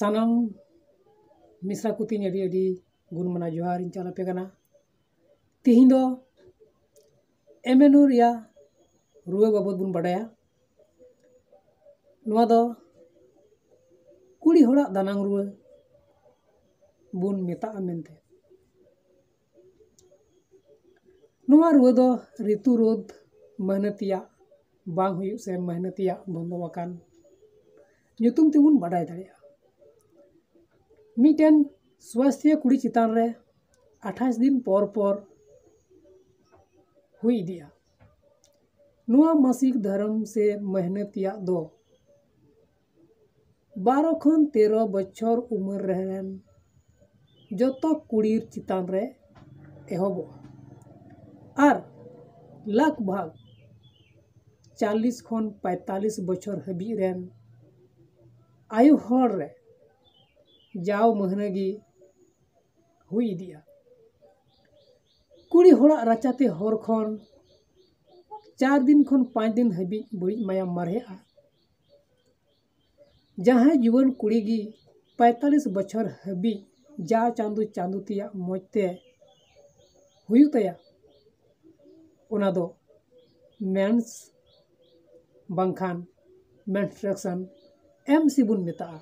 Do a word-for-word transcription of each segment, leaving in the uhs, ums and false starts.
ᱥᱟᱱᱟᱢ ᱢᱤᱥᱨᱟ ᱠᱚ ᱛᱤᱧ ᱟᱹᱰᱤ ᱟᱹᱰᱤ ᱜᱩᱱ ᱢᱟᱱᱟᱣ ᱡᱚᱦᱟᱨ ᱤᱧ ᱪᱟᱞ ᱟᱯᱮ ᱠᱟᱱᱟ᱾ ᱛᱤᱦᱤᱧ ᱫᱚ ᱮᱢᱮᱱᱳᱨᱤᱭᱟ ᱨᱩᱣᱟᱹ ᱵᱟᱵᱚᱫ ᱵᱚᱱ ᱵᱟᱰᱟᱭᱟ᱾ ᱱᱚᱣᱟ ᱫᱚ ᱠᱩᱲᱤ ᱦᱚᱲᱟᱜ ᱫᱟᱱᱟᱝ ᱨᱩᱣᱟᱹ ᱵᱚᱱ ᱢᱮᱛᱟᱜᱼᱟ ᱢᱮᱱᱛᱮ᱾ ᱱᱚᱣᱟ ᱨᱩᱣᱟᱹ ᱫᱚ ᱨᱤᱛᱩ ᱨᱳᱫᱷ ᱢᱟᱹᱦᱱᱟᱹᱛᱤᱭᱟᱜ ᱵᱟᱝ ᱦᱩᱭᱩᱜ ᱥᱮ ᱢᱟᱹᱦᱱᱟᱹᱛᱤᱭᱟᱜ ᱵᱚᱱᱫᱚ ᱟᱠᱟᱱ ᱧᱩᱛᱩᱢ ᱛᱮᱵᱚᱱ ᱵᱟᱰᱟᱭ ᱫᱟᱲᱮᱭᱟᱜᱼᱟ᱾ ᱢᱤᱫᱴᱮᱱ ᱥᱣᱟᱥᱛᱷᱤᱭᱟᱹ ᱠᱩᱲᱤ ᱪᱮᱛᱟᱱ ᱨᱮ ᱟᱴᱷᱟᱥ ᱫᱤᱱ ᱯᱚᱨ ᱯᱚᱨ ᱦᱩᱭ ᱤᱫᱤᱜᱼᱟ᱾ ᱱᱚᱣᱟ ᱢᱟᱥᱤᱠ ᱫᱷᱚᱨᱚᱢ ᱥᱮ ᱢᱟᱹᱦᱱᱟᱹᱛᱤᱭᱟᱜ ᱫᱚ ᱵᱟᱨᱚ ᱠᱷᱚᱱ ᱛᱮᱨᱚ ᱵᱚᱪᱷᱚᱨ ᱩᱢᱮᱨ ᱨᱮᱱ ᱡᱚᱛᱚ ᱠᱩᱲᱤ ᱪᱮᱛᱟᱱ ᱨᱮ ᱮᱦᱚᱵᱚᱜᱼᱟ ᱟᱨ ᱞᱟᱜᱽ ᱵᱷᱟᱜᱽ ᱪᱟᱞᱞᱤᱥ ᱠᱷᱚᱱ ᱯᱚᱸᱭᱛᱟᱞᱞᱤᱥ ᱵᱚᱪᱷᱚᱨ ᱦᱟᱹᱵᱤᱡ ᱨᱮᱱ ᱟᱭᱳ ᱦᱚᱲ ᱨᱮ ᱡᱟᱣ ᱢᱟᱹᱦᱱᱟᱹ ᱜᱮ ᱦᱩᱭ ᱤᱫᱤᱜᱼᱟ᱾ ᱠᱩᱲᱤ ᱦᱚᱲᱟᱜ ᱨᱟᱪᱟᱛᱮ ᱦᱚᱨ ᱠᱷᱚᱱ ᱪᱟᱨ ᱫᱤᱱ ᱠᱷᱚᱱ ᱯᱟᱸᱪ ᱫᱤᱱ ᱦᱟᱹᱵᱤᱡ ᱵᱟᱹᱲᱤᱡ ᱢᱟᱭᱟᱢ ᱢᱟᱨᱦᱮᱜᱼᱟ᱾ ᱡᱟᱦᱟᱸᱭ ᱡᱩᱣᱟᱹᱱ ᱠᱩᱲᱤ ᱜᱮ ᱯᱚᱸᱭᱛᱟᱞᱞᱤᱥ ᱵᱚᱪᱷᱚᱨ ᱦᱟᱹᱵᱤᱡ ᱡᱟᱣ ᱪᱟᱸᱫᱚ ᱪᱟᱸᱫᱚ ᱛᱮᱭᱟᱜ ᱢᱚᱡᱽ ᱛᱮ ᱦᱩᱭᱩᱜ ᱛᱟᱭᱟ, ᱚᱱᱟ ᱫᱚ ᱢᱮᱱᱥ ᱵᱟᱝᱠᱷᱟᱱ ᱢᱮᱱᱥᱴᱨᱩᱭᱮᱥᱚᱱ ᱮᱢ ᱥᱤ ᱵᱚᱱ ᱢᱮᱛᱟᱜᱼᱟ᱾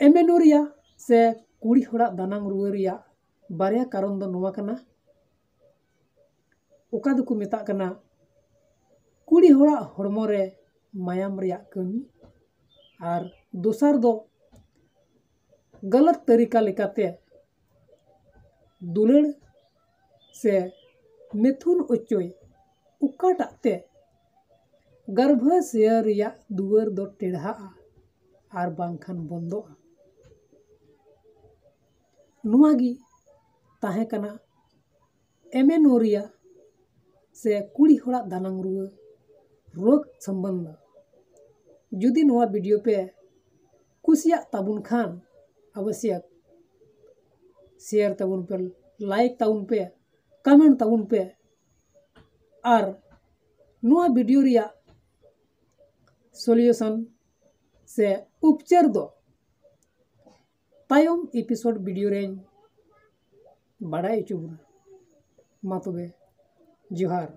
ᱮᱢᱮᱱᱳᱨᱤᱭᱟ ᱥᱮ ᱠᱩᱲᱤ ᱦᱚᱲᱟᱜ ᱫᱟᱱᱟᱝ ᱨᱩᱣᱟᱹ ᱨᱮᱭᱟᱜ ᱵᱟᱨᱭᱟ ᱠᱟᱨᱚᱱ ᱫᱚ ᱱᱚᱣᱟ ᱠᱟᱱᱟ᱾ ᱚᱠᱟ ᱫᱚᱠᱚ ᱢᱮᱛᱟᱜ ᱠᱟᱱᱟ ᱠᱩᱲᱤ ᱦᱚᱲᱟᱜ ᱦᱚᱲᱢᱚ ᱨᱮ ᱢᱟᱭᱟᱢ ᱨᱮᱭᱟᱜ ᱠᱟᱹᱢᱤ, ᱟᱨ ᱫᱚᱥᱟᱨ ᱫᱚ ᱜᱟᱞᱟᱛ ᱛᱟᱹᱨᱤᱠᱟ ᱞᱮᱠᱟᱛᱮ ᱫᱩᱞᱟᱹᱲ ᱥᱮ ᱢᱤᱛᱷᱩᱱ ᱚᱪᱚᱭ, ᱚᱠᱟᱴᱟᱜ ᱛᱮ ᱜᱟᱨᱵᱷᱟᱥᱚᱭ ᱨᱮᱭᱟᱜ ᱫᱩᱣᱟᱹᱨ ᱫᱚ ᱴᱮᱲᱦᱟᱜᱼᱟ ᱟᱨ ᱵᱟᱝᱠᱷᱟᱱ ᱵᱚᱱᱫᱚᱜᱼᱟ᱾ ᱱᱚᱣᱟ ᱜᱮ ᱛᱟᱦᱮᱸ ᱠᱟᱱᱟ ᱮᱢᱮᱱᱳᱨᱤᱭᱟ ᱥᱮ ᱠᱩᱲᱤ ᱦᱚᱲᱟᱜ ᱫᱟᱱᱟᱝ ᱨᱩᱣᱟᱹ ᱨᱳᱜᱽ ᱥᱚᱢᱵᱚᱱᱫᱷᱚ᱾ ᱡᱩᱫᱤ ᱱᱚᱣᱟ ᱵᱷᱤᱰᱤᱭᱳ ᱯᱮ ᱠᱩᱥᱤᱭᱟᱜ ᱛᱟᱵᱚᱱ ᱠᱷᱟᱱ ᱚᱵᱚᱥᱥᱚ ᱥᱮᱭᱟᱨ ᱛᱟᱵᱚᱱ ᱯᱮ, ᱞᱟᱭᱤᱠ ᱛᱟᱵᱚᱱ ᱯᱮ, ᱠᱚᱢᱮᱱᱴ ᱛᱟᱵᱚᱱ ᱯᱮ᱾ ᱟᱨ ᱱᱚᱣᱟ ᱵᱷᱤᱰᱤᱭᱳ ᱨᱮᱭᱟᱜ ᱥᱚᱞᱤᱭᱩᱥᱚᱱ ᱥᱮ ᱩᱯᱪᱟᱹᱨ ᱫᱚ ᱛᱟᱭᱚᱢ ᱮᱯᱤᱥᱳᱰ ᱵᱷᱤᱰᱤᱭᱳ ᱨᱮᱧ ᱵᱟᱲᱟᱭ ᱦᱚᱪᱚ ᱵᱚᱱᱟ᱾ ᱢᱟ ᱛᱚᱵᱮ, ᱡᱚᱦᱟᱨ᱾